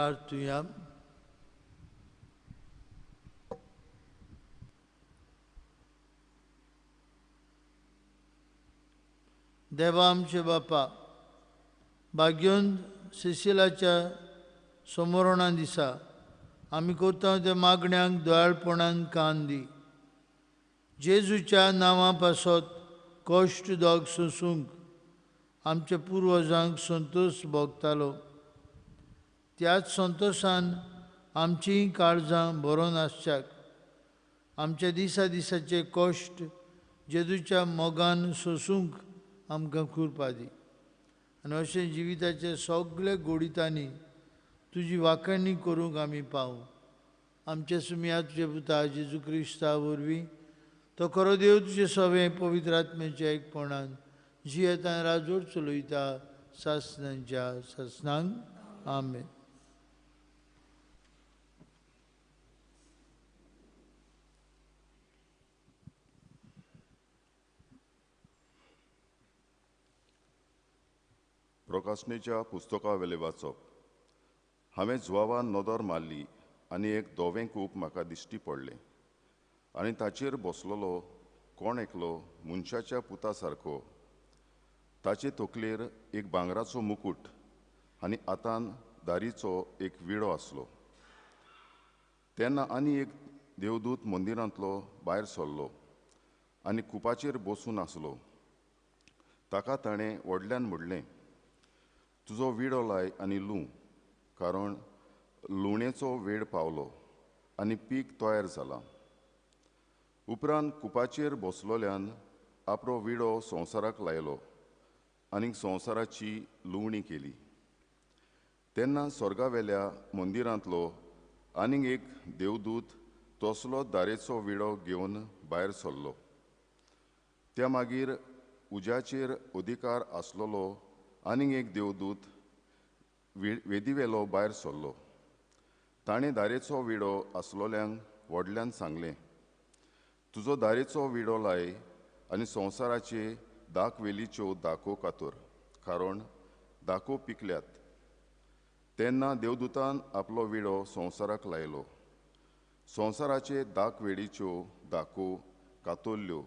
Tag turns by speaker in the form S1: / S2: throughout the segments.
S1: प्रार्थुया. देवा आमचे बापा, भाग्योन सिसिलाच्या समोरणा दिसा आमी करता त्या मागण्यांक दयाळपणान कान दी. जेजूच्या नांवा पासत कश्ट दोग सोंसूंक आमच्या पुर्वजांक संतोष भोगतालो, त्याच संतोशान आमचीं काळजां भरोन आसच्याक आमच्या दिसा दिसाचे कश्ट जेजूच्या मोगान सोंसूंक आमकां कृपा दी. आनी अशें जिविताचे सगळे गोडितांनी तुजी वाखाणी करूंक आमी पावूं. आमच्या सुमया तुजे पुता जेजू क्रिस्ता वरवीं, तो खरो देव तुजे सवें पवित्र आत्म्याच्या एकपणान जियेतान राजवट चलयता सासणांच्या सासणांक. आमेन.
S2: प्रकाशनेच्या पुस्तकावेले वाचप. हांवें जुवावान नदर मारली आनी एक धवें कूप म्हाका दिश्टी पडलें आनी ताचेर बसलेलो कोण एकलो मनशाच्या पुता सारको. ताचे तकलेर एक भांगराचो मुकूट आनी हातान दारीचो एक विडो आसलो. तेन्ना आनी एक देवदूत मंदिरांतलो भायर सरलो आनी कुपाचेर बसून आसलो. ताका ताणें व्हडल्यान म्हणलें, तुजो विडो लाय आनी लूं, कारण लुवणेचो वेळ पावलो आनी पीक तयार जालां. उपरांत कुपाचेर बसलोल्यान आपलो विडो संवसाराक लायलो आनी संवसाराची लुवणी केली. तेन्ना स्वर्गावेल्या मंदिरांतलो आनीक एक देवदूत तसलो दारेचो विडो घेवन भायर सरलो. त्या मागीर उज्याचेर अधिकार आसलेलो आनीक एक देवदूत वेदीवेलो भायर सरलो. ताणें दारेचो विडो आसलोल्यांक व्हडल्यान सांगलें, तुजो दारेचो विडो लाय आनी संवसाराचे दाखवेलीच्यो दाखो कातर, कारण दाखो पिकल्यात. तेन्ना देवदूतान आपलो विडो संवसाराक लायलो. संवसाराचे दाखवेडीच्यो दाखो कातरल्यो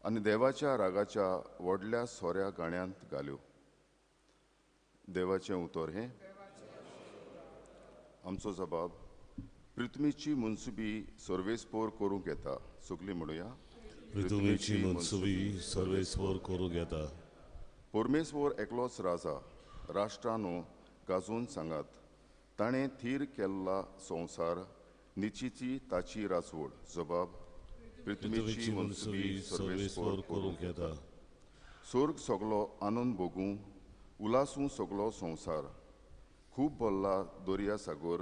S2: आनी देवाच्या रागाच्या व्हडल्या सोऱ्या गाण्यांत घाल्यो. देवाचें उतर हें. आमचो जबाब. पृथ्वीची मनसुबी सर्वेस्पोर करूंक येता. सगळीं म्हणुया,
S3: पृथ्वीची मनसुबी सर्वेस्पोर करूंक येता.
S2: परमेश्वर एकलोच राजा, राष्ट्रानो गाजोवन सांगात, ताणें थीर केल्ला संवसार, निचीची ताची राजवड. जबाब. पृथ्वीची मनसुबी सर्वेस्पोर करूंक येता. स्वर्ग सगलो आनंद भोगूं, उलासूं सगलो संवसार, खूब भरला दर्या सागर,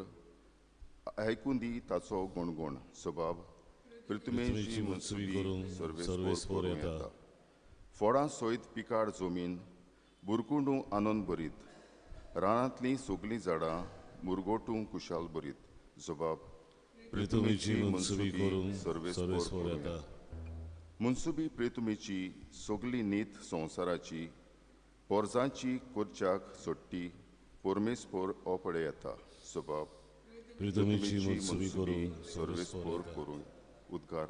S2: आयकूं दी ताचो गणगण. जबाब. पृथ्वीची मनसुबी सर्वेस्पोर करूंक येता. फोडां सयत पिकाड जमीन, बुरकुंडू आनंद भरीत, रानांतलीं सगलीं झाडां मुरगोटूं कुशाल भरीत. जबाब.
S3: पृथ्वीची मनसुबी सर्वेस्पोर येता.
S2: मनसुबी पृथ्वीची सगली नीत संवसाराची, पोरजांची करच्याक सोडटी परमेस्पोर अपडे येता. जबाब.
S3: पृथ्वीची मनसुबी
S2: सर्वेस्पोर करूंक. उद्गार.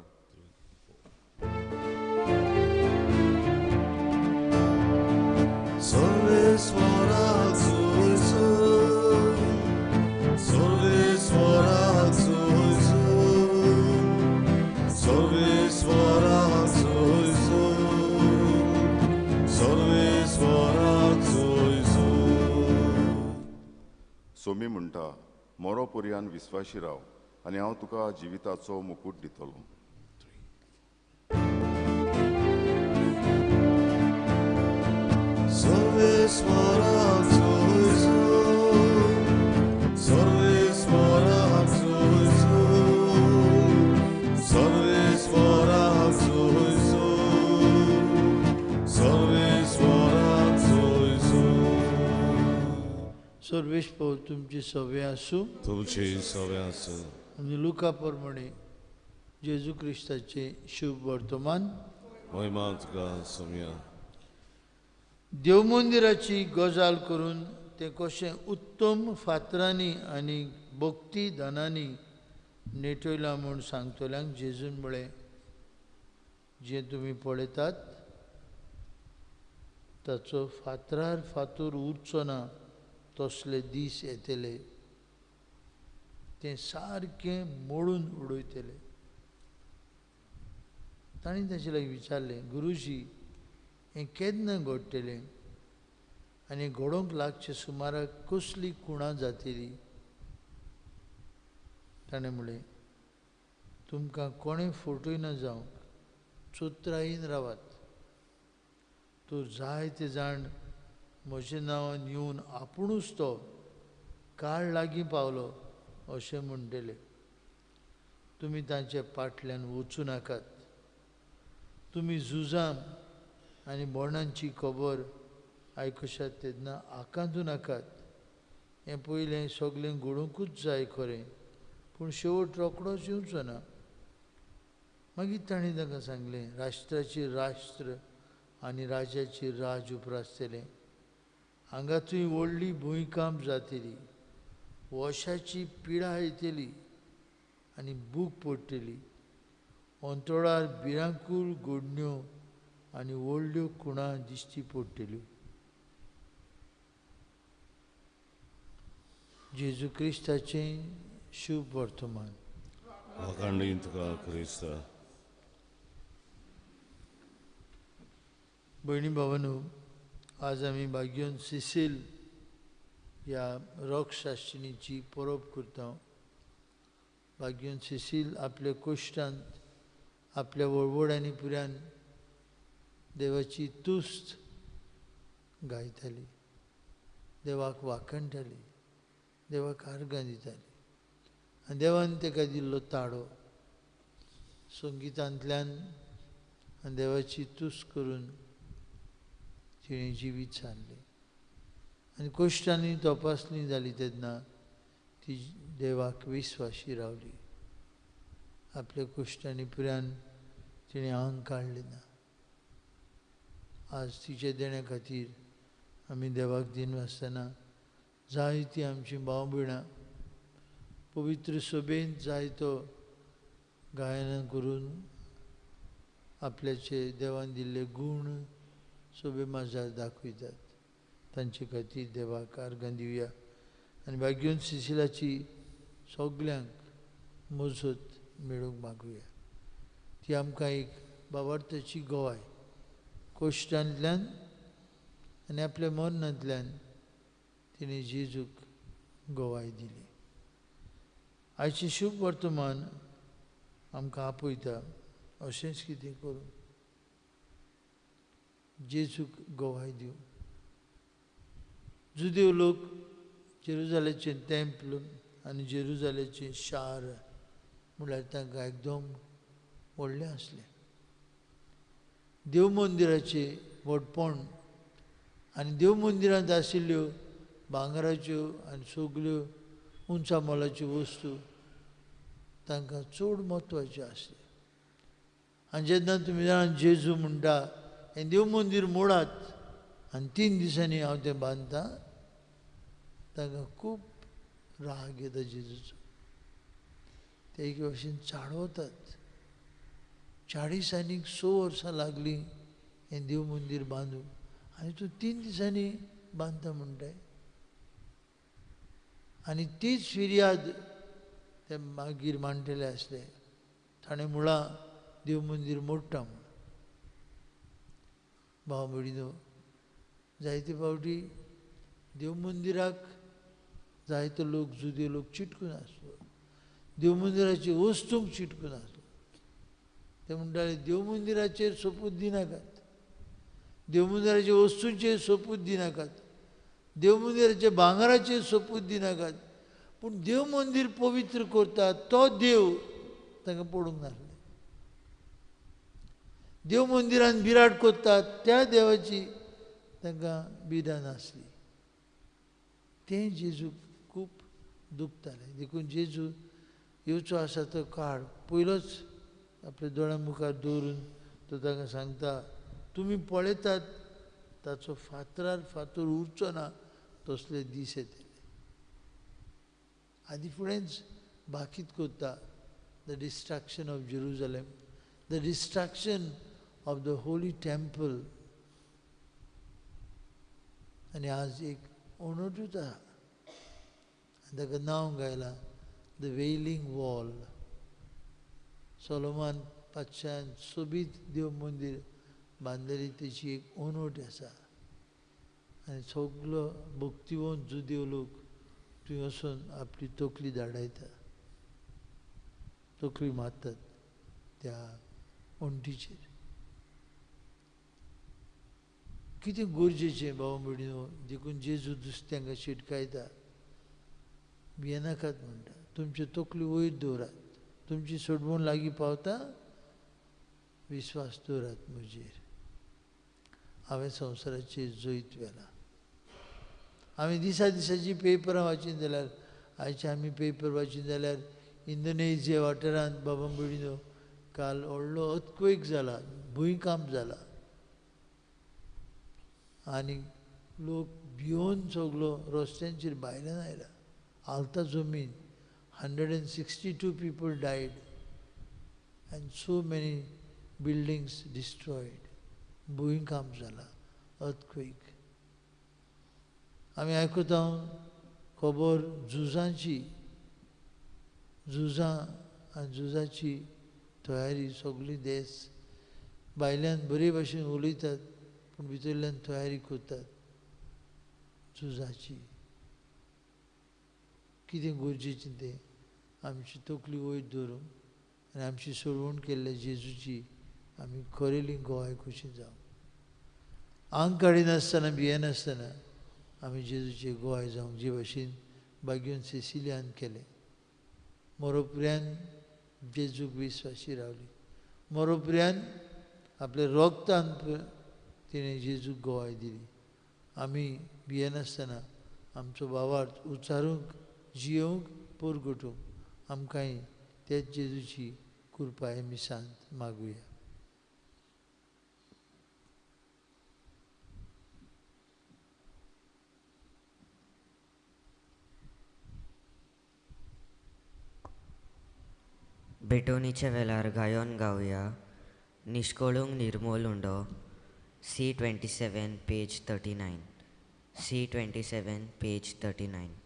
S2: सोमी म्हणटा, मोरो पर्यान विस्वाशी राव आनी हांव तुका जिविताचो मुकूट दितलो.
S1: सर्वेस्पोर तुमची सवे आसूं,
S3: तुमची सवे आसूं.
S1: आनी लुका प्रमाणे जेजू क्रिस्ताचें शुभ वर्तमान.
S3: महिमा तुका सोम्या.
S1: देवमंदिराची गजाल करून तें कशें उत्तम फातरांनी आनी भक्ती धनांनी नेटयलां म्हूण सांगतल्यांक जेजून म्हळें, जें तुमी पळयतात ताचो फातरार फातर उरचो ना तसले दीस येतले, तें सारकें मोडून उडयतले. तांणी ताचे लागीं विचारलें, गुरुजी, हें केन्ना घडटलें आनी घडोवंक लागचे सुमाराक कसली खुणां जातली? ताणें म्हणलें, तुमकां कोणें फटयना जावंक चोत्रायेन रावात. तर जायते जाण म्हज्या नांवान येवन आपुणूच तो काळ लागीं पावलो अशें म्हणटले. तुमी तांच्या फाटल्यान वचूं नाकात. तुमी झुजां आनी बोणांची खबर आयकशात तेन्ना आकांतू नाकात. हें पयलें सगळें घडोवंकूच जाय खरें, पूण शेवट रोखडोच येवचो ना. मागीर ताणें तांकां सांगलें, राष्ट्राचेर राष्ट्र आनी राज्याचेर राज उप्रासतलें. हांगा थंय व्हडली भुंयकांप जातली, वशाची पिडा येतली आनी भूक पडटली. अंतोळार भिरांकूळ घडण्यो आनी व्हडल्यो खुणां दिश्टी पडटल्यो. जेजू क्रिस्ताचें शुभ वर्तमान.
S3: वाखाणणी तुका क्रिस्ता.
S1: भयणी भावांनो, आज आमी भाग्योन सिसील ह्या रोगशास्त्रिणीची परब करता. भाग्योन सिसील आपल्या कोश्टांत आपल्या वळवळ्यांनी पुऱ्यान देवाची तुस्त गायताली, देवाक वाखणटाली, देवाक आर्गां दिताली आनी देवान ताका दिल्लो ताळो संगितांतल्यान आनी देवाची तुस्त करून तिणें जिवीत सारलें. आनी कश्टांनी तपासणी जाली तेन्ना ती देवाक विस्वाशी रावली. आपल्या कश्टांनी पुऱ्यान तिणें आंग काडलें ना. आज तिच्या देण्या खातीर आमी देवाक दिनासतना जायतीं आमचीं भाव भयणां पवित्र सभेंत जायतो गायन करून आपल्याचे देवान दिल्ले गूण सभे माजार दाखयतात. तांचे खातीर देवाक आर्गां दिवया आनी भाग्योन सिसिलाची सगल्यांक मजत मेळूंक मागुया. ती आमकां एक बाबार्थाची गवाय कश्टांतल्यान आनी आपल्या मरणांतल्यान तिणें जेजूक गवाय दिली. आयचें शुभ वर्तमान आमकां आपयता अशेंच कितें करूं, जेजूक गवाय दिवं. जुदेव लोक जेरुजालेचें तेंपल आनी जेरुजालेचें शार म्हणल्यार तांकां एकदम व्हडलें आसलें. देव मंदिराचें व्हडपण आनी देव मंदिरांत आशिल्ल्यो भांगराच्यो आनी सगल्यो उंचा मोलाच्यो वस्तू तांकां चड म्हत्वाच्यो आसल्यो. आनी जेन्ना तुमी जाणां जेजू म्हणटा हें देव मंदीर मोडात आनी 3 दिसांनी हांव तें बांदता, तांकां खूब राग येता जेजूचो. ते एके भाशेन चाळवतात. 40 आनी 6 वर्सां लागलीं हें देव मंदीर बांदूंक आनी तूं 3 दिसांनी बांदता म्हणटाय. आनी तीच फिर्याद ते मागीर मांडटले आसले, ताणें म्हळां देव मंदीर मोडटा म्हूण. भाव भयणीनो, जायते फावटी देव मंदिराक जायते लोक जुदे लोक चिटकून आसलो, देव मंदिराचे वस्तूंक चिटकून आसलो. ते म्हणटाले देव मंदिराचेर सोपूत दिनाकात, देव मंदिराचे वस्तूंचेर सोपूत दिनाकात, देव मंदिराचे भांगराचेर सोपूत दिनाकात, पूण देव मंदीर पवित्र करता तो देव तांकां पडूंक नासलें. देव मंदिरान बिराड करतात त्या देवाची तांकां बिरां नासली. तें जेजूक खूब दुखतालें. देखून जेजू येवचो आसा तो काळ पयलोच आपल्या दोळ्यां मुखार दवरून तो तांकां सांगता, तुमी पळयतात ताचो फातरार फातर उरचो ना तसले दीस येतले. आदी फुडेंच बाकीत करता the destruction of Jerusalem, the destruction of the holy temple. आनी आज एक ओणटूच आहा आनी ताका नांव गायलां the वेलिंग वॉल. सोलोमान पातशान सोबीत देव मंदीर बांदलेली तेची एक ओनोट आसा आनी सगलो भक्तिवंत जुदेव लोक थंय वचून आपली तकली धाडायता, तकली मारतात त्या वण्टीचेर. कितें गरजेचें भाव भयणीनो, देखून जेजू दुसऱ्यांक शिटकायता, भियेनाकात म्हणटा, तुमची तकली वयर दवरात, तुमची सोडवण लागीं पावता, विस्वास दवरात म्हजेर. हांवें संवसाराचेर जैत व्हेलां. आमी दिसा दिसाची पेपरां वाचीत जाल्यार, आयचे आमी पेपर वाचीत जाल्यार इंडोनेजिया वाठारांत बाबा भयणीनो काल व्हडलो अर्थक्वेक जाला, भुंयकांप जाला आनी लोक भियोन सगलो रस्त्यांचेर भायल्यान आयला. हालता जमीन. 162 people died and so many buildings destroyed. भुंयकांप जाला, अर्थक्वेक. आमी आयकता खबर झुजांची, झुजां आनी झुजाची तयारी सगळी देश भायल्यान बरे भाशेन उलयतात पूण भितरल्यान तयारी करतात झुजाची. कितें गरजेचें तें आमची तकली वयर दवरूंक आनी आमची सोडवण केल्ल्या जेजूची आमी खरेली गोवाय कशी जावं. आंग काडिनासतना भियेनासतना आमी जेजूचे गोवाय जावंक जे भाशेन बागेवन सिसिलियान केलें. मोरोप्रियान जेजूक विस्वाशी रावली, मोरोप्रियान आपल्या रोगतान तिणें जेजूक गोवाय दिली. आमी भियेनासतना आमचो भावार्थ उच्चारूंक, जियोवंक, परगटूंक आमकांय तेच जेजूची कृपाय मिसांत मागुया.
S4: भेटवणीच्या वेळार गायन गावया निश्कोळूंक निर्मोल उंडो. C27 page 39. C27 page 39.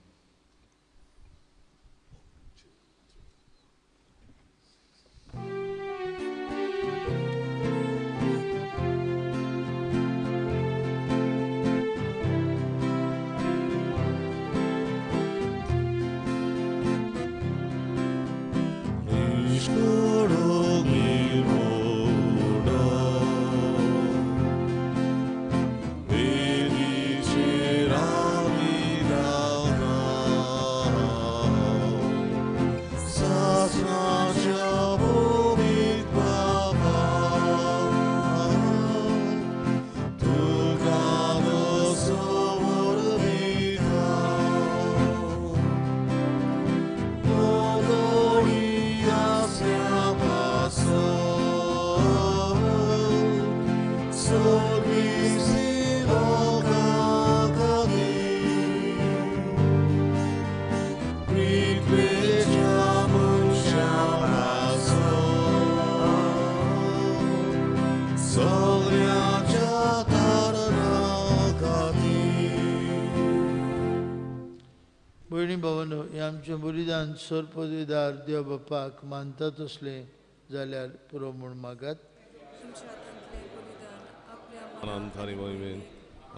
S1: भयणी भावांनो, हें आमचें बलिदान सर्पदविदार देव बापाक मानता तसलें जाल्यार पुरो म्हूण मागात.
S3: अनंत महिमेन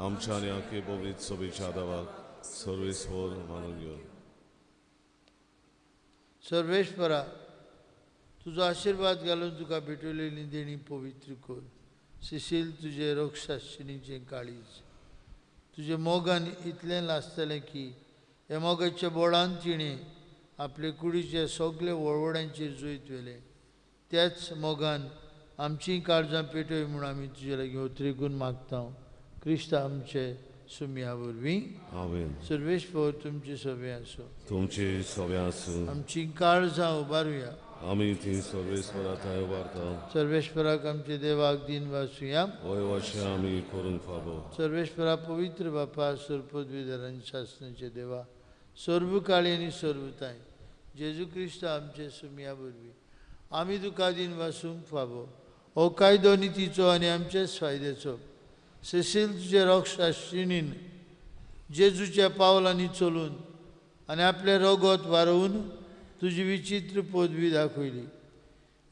S3: आमच्या आनी आखे पवित्र सभेच्या देवाक सर्वेस्पर मानून घेवन.
S1: सर्वेस्परा, तुजो आशिर्वाद घालून तुका भेटवलेली देणी पवित्र कर. सिसील तुजें रोक्षाशिणीचें काळीज तुजे मोगान इतलें लासतलें की ह्या मोगाच्या बोळान तिणें आपले कुडीचे सगळे वळवळ्यांचेर जैत व्हेलें. त्याच मोगान आमचीं काळजां पेटय म्हूण आमी तुजे लागीं उतरेकून मागता. क्रिस्त आमचे सुमया वरवीं.
S3: आमेन.
S1: सर्वेस्पर तुमचे सगळे आसूं.
S3: तुमचे सगळे आसूं.
S1: आमचीं काळजां उबारुया.
S3: आमी ती सर्वेस्परा थंय उबारता.
S1: सर्वेस्पराक आमचे देवाक दिन वासुया.
S3: वय वशें आमी करूंक फावो.
S1: सर्वेस्परा पवित्र बापा सर्वपदवीधरांनी शासनाचे देवा सर्वकाळी आनी सर्वताय जेजू क्रिस्त आमचे सुमया वरवीं आमी तुका दिन वासूंक फावो. हो कायदो नितीचो आनी आमचेच फायद्याचो. सेसील तुजे रोगशास्त्रिणीन जेजूच्या पावलांनी चलून आनी आपलें रगत वारोवन तुजी विचित्र पदवी दाखयली.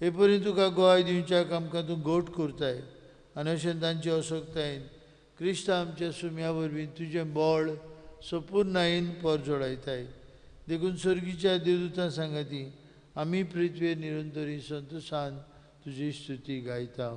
S1: हे परी तुका गोवाय दिवच्याक आमकां तूं गोट करताय आनी अशें तांचे असक्तायेन क्रिस्त आमच्या सुम्या वरवीं तुजें बळ सपूर्णायेन परजोडायताय. देखून सर्गीच्या देवदूतां सांगाती आमी पृथ्वेर निरंतरी संतोशान तुजी स्तुती गायता.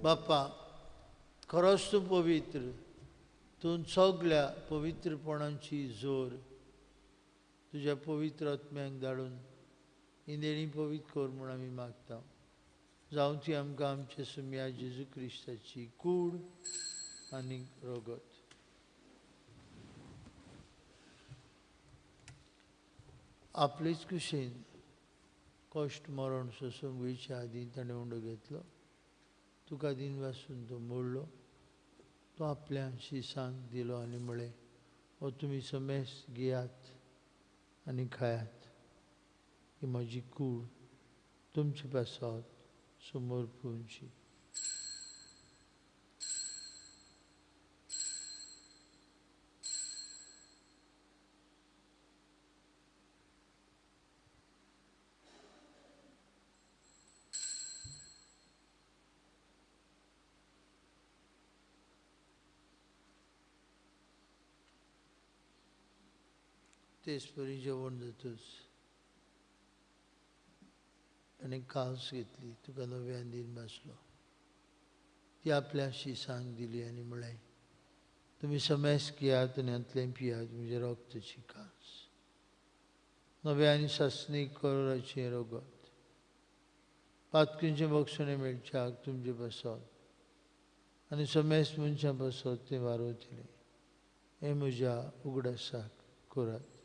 S1: बापा खरोच तूं पवित्र, तूं सगल्या पवित्रपणाची जोर तुज्या पवित्र आत्म्याक धाडून इंदेणी पवित्र कर म्हूण आमी मागता. जावं ती आमकां आमचे सुम्या जेजू क्रिस्ताची कूड आनी रगत. आपलेच कुशीन कश्ट मरण सोसूंक वयच्या आदीं ताणें उंडो घेतलो. तुका दिन वासून तो मोडलो, तो आपल्या शिसांक दिलो आनी म्हळें, हो तुमी समेस घेयात आनी खायात, ही म्हजी कूड तुमचे पासत समोर पुवची. तेच परी जेवण जातूच आनी कास घेतली, तुका नव्यान दिन भासलो, ती आपल्या शिसांक दिली आनी म्हळें, तुमी समेस घेयात आनी हांतलें पियात, म्हजें रगताची कास, नव्या आनी सासणीक करोराचें रगत, पातकींचें बक्षणें मेळच्याक तुमचे पासत आनी समेस मनशां पासत तें वारोवतलें. हें म्हज्या उगडासाक करात.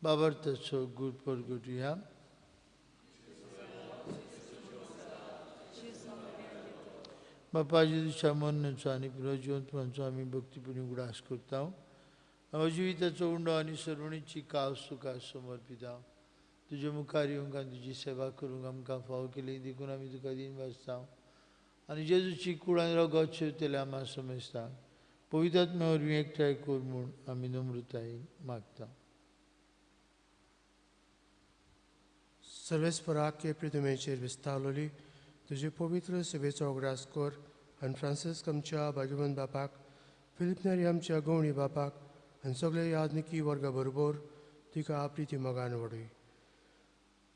S1: बाबर्थचो गुड परगटुया. बापा जेजूच्या मरणाचो आनी पुनर्जिवंतपणाचो आमी भक्तीपुणी उगडास करता. जिविताचो उंडो आनी सर्वणीची कास तुका समर्पिता. तुजे मुखार येवंक आनी तुजी सेवा करूंक आमकां फावो केली देखून आमी तुका दिन वाचता आनी जेजूची कूड आनी रगत शेवतले आमा समजता. पवित्र आत्म्या वरवीं एकठांय कर म्हूण आमी नम्रतायेन मागता.
S5: सर्वेस्पराक के प्रितमेचेर विस्तावलोली तुजे पवित्र सेवेचो उगडास कर आनी फ्रांसिस्क आमच्या भाग्यवंत बापाक, फिलीप नेरी आमच्या गवणी बापाक आनी सगळे यादनिकी वर्गा बरोबर तिका आपली ती मोगान वडय.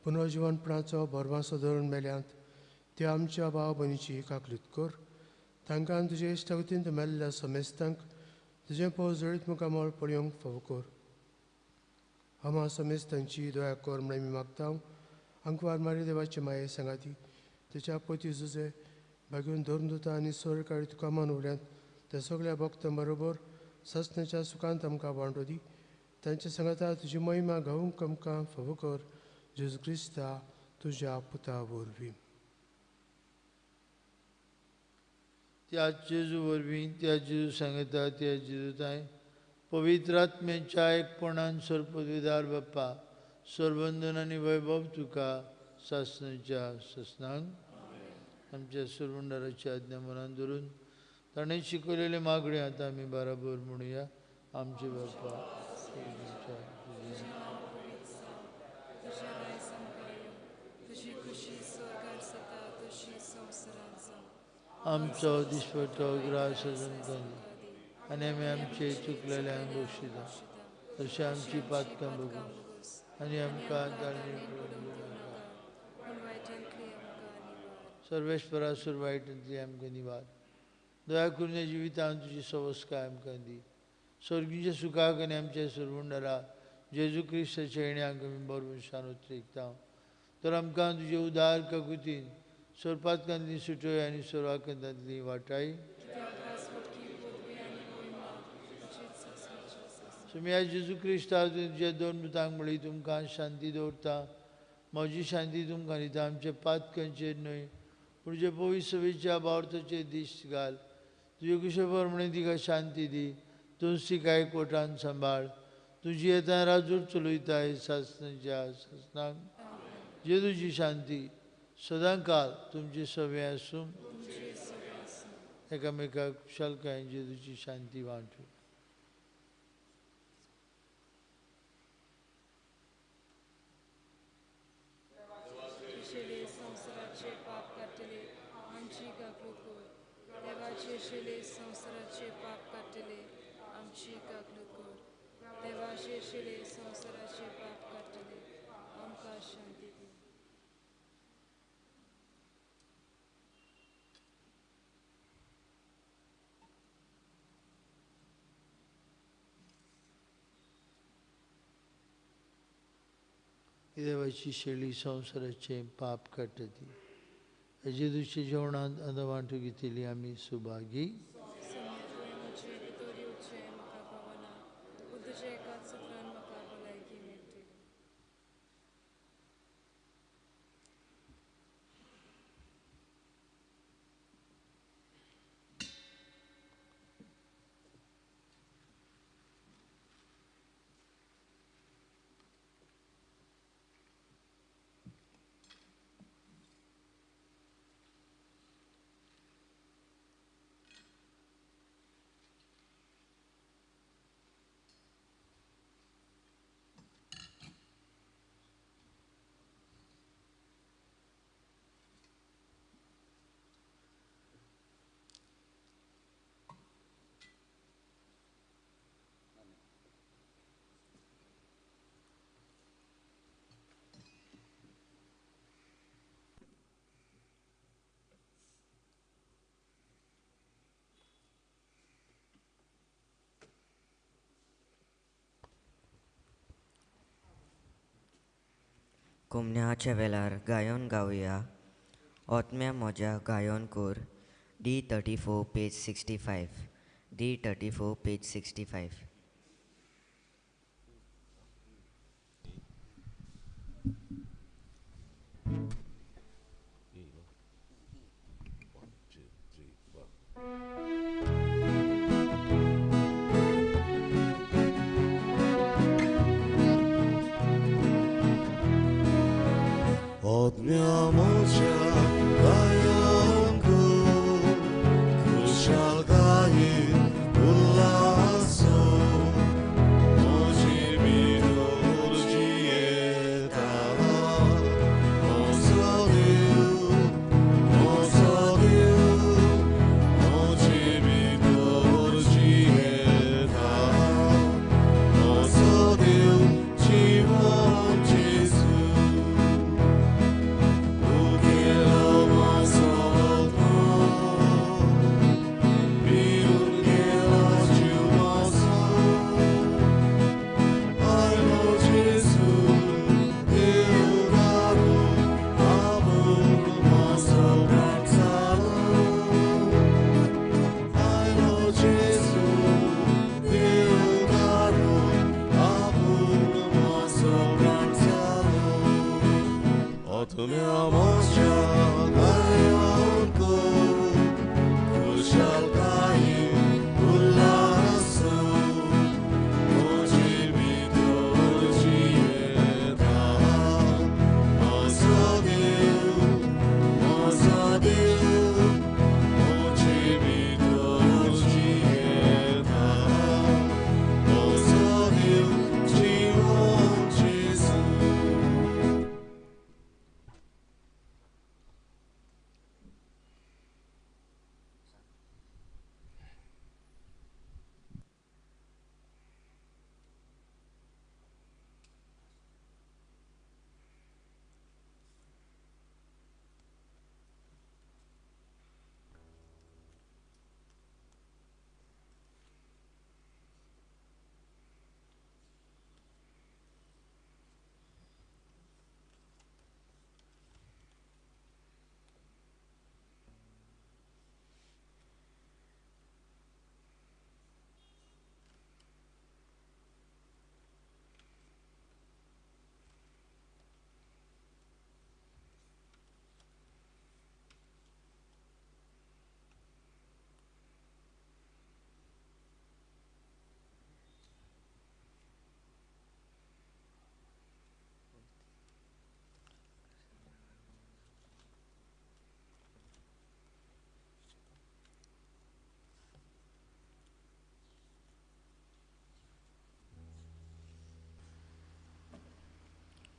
S5: पुनर्जिवनपणाचो भरवासो धरून मेल्यांत त्या आमच्या भाव भयणीची काकलीत कर. तांकां तुजे इश्टागतींत मेल्ल्या समेस्तांक तुजें पोजळीत मुखामळ पळोवंक फावो कर. आमा समेस्तांची दया कर म्हळ्यार आमी मागता. आंकवार मारी देवाचे माये सांगाती तेच्या पती जुजे भाग्यून धर्मदूता आनी सरकारी तुका मान उरल्यांत त्या सगळ्या भक्तां बरोबर ससण्याच्या सुखांत आमकां वांटो दी. तांच्या सांगाता तुजी महिमा गावूंक आमकां फावो कर. जेजू क्रिस्ता तुज्या पुता वरवीं.
S1: त्या जेजू वरवीं, त्या जेजू सांगता, त्या जेजू ताय पवित्र आत्म्याच्या एकपणान सर्पविदार बाप्पा सर्वंदन आनी वैभव तुका सासणाच्या सासणांक. आमच्या सरवंडाराची आज्ञा मनान धरून ताणें शिकयलेले मागणें आतां आमी बराबर म्हणुया. आमचे बापा आमचो दिसपट्टो ग्रास आमकां दी आनी आमी आमचे चुकलेल्यांक बक्षिता तशें आमची पातकां बगूस आनी आमकां ताळणी पडूंक नाका. सर्वेस्परा सुरवायटांतली आमकां निवार. दया करून ह्या जिवितांत तुजी सवस्काय आमकां दी. स्वर्गीच्या सुखाक आनी आमच्या सरवंडारा जेजू क्रिस्ताच्या येण्याक आमी बरोवन उतरेकता. तर आमकां तुजे उदार काकुतीन सोरपातकांतली सुटय आनी सोरवाकांतांतली वाटाय. सुम्या जेजू क्रिस्ता तुज्या दोन मृतांक म्हणली तुमकां शांती दवरता, म्हजी शांती तुमकां दिता. आमच्या पातकांचेर न्हय पूण जे पवित्र सभेच्या बावर्थाचेर दिश्ट घाल. तुजे कुशे प्रमाणे तिका शांती दी. तूं तिका एकवटान सांबाळ. तुजी येता राजूर चलयताय सासणाच्या सासणाक. जेजूची शांती सदां काल तुमचे सवे आसूं. एकामेकाक खुशालकायेन जेजूची शांती वांटू.
S6: संवसाराचे पाप काडटले आमची काकलूत कर. देवाचे शिले संवसाराचे पाप काडटले आमकां शांती दी.
S1: देवाची शेळी संवसाराचे पाप काडटा ती जेजूच्या जेवणांत आतां वांटू घेतली आमी सुभागी.
S4: कुमन्याच्या वेळार गायोन गावया ओतम्या म्हज्या गायोन कोर. D34 page 65. D34 page 65.
S3: One, two, three, four. Odmia moja gayanku Kushalgayin ulaso Moji minur jiyeta Mosodiu, Mosodiu, Moji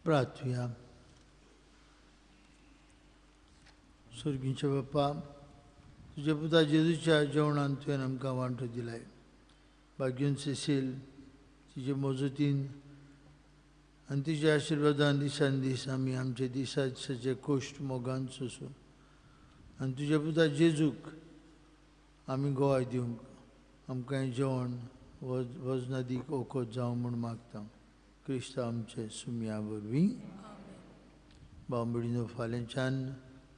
S1: प्रार्थुया. सर्गींचे बाप्पा, तुज्या पुता जेजूच्या जेवणान तुवें आमकां वांटो दिलाय. भाग्यून सेसील तिजे मजतीन आनी तिच्या आशिर्वादान दिसान दीस आमी आमचे दिसाचे कोश्ट मोगान सोसूं आनी तुज्या पुता जेजूक आमी गोवाय दिवंक आमकां हें जेवण वजनादीक ओखद जावं म्हूण मागता. क्रिस्तांव आमचे सुमया वरवीं. बांबडीनो फाल्यांच्यान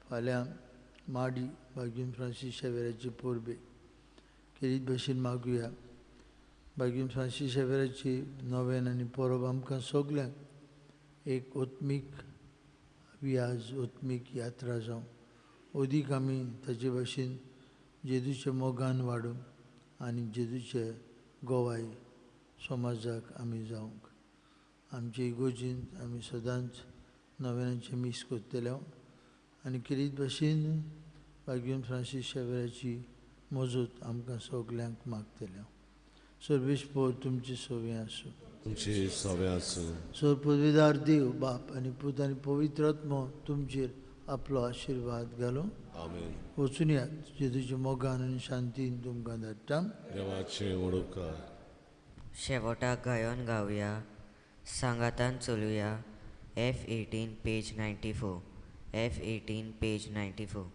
S1: फाल्यां माडी बागीन फ्रांसीस शेवेराची परबे केरीत भशेन मागुया. बागीन फ्रांसीस शेवेराची नवेन आनी परब आमकां सगल्यांक एक ओत्मीक वियाज, ओत्मीक यात्रा जावं. अदीक आमी ताचे भशेन जेजूच्या मोगान वाडूं आनी जेजूचे गोवाय समाजाक आमी जावंक. आमचे इगोजींत आमी सदांच नव्यानाचें मीस करतले आनी केरीत भशेन बागीन फ्रांसीस शेवेराची मजत आमकां सगल्यांक मागतले. सर्वेस्पर तुमची सवी आसूं.
S3: तुमची सवी आसूं.
S1: सर पदवीदार देव बाप आनी पूत आनी पवित्र आत्मो तुमचेर आपलो आशिर्वाद घालूं.
S3: आमेन.
S1: वचून यात जेजूच्या मोगान आनी शांतीन तुमकां धाडटा.
S3: देवाचे उपकार.
S4: शेवटाक गायन गावया, सांगातान चलुया. F18 page 94. F18 page 94.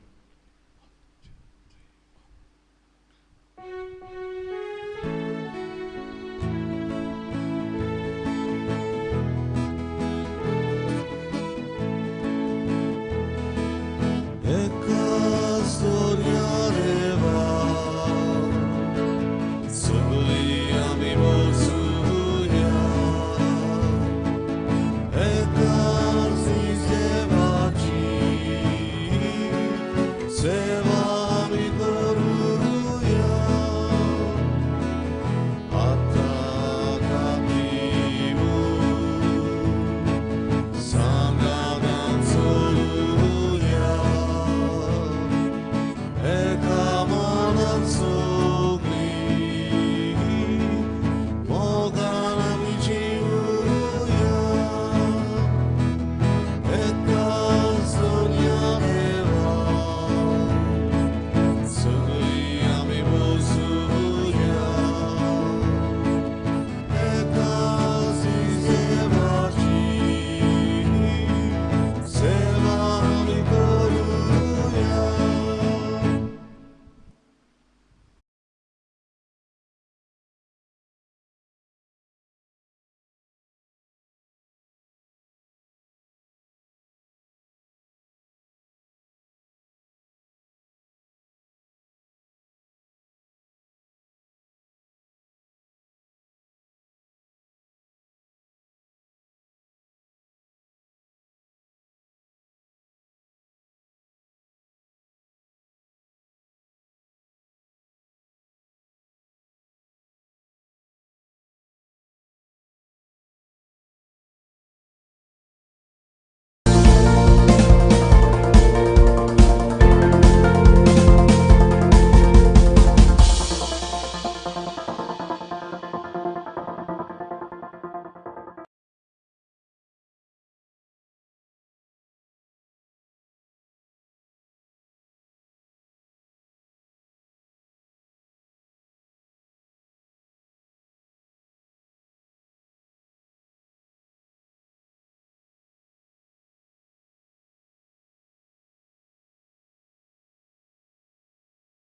S3: So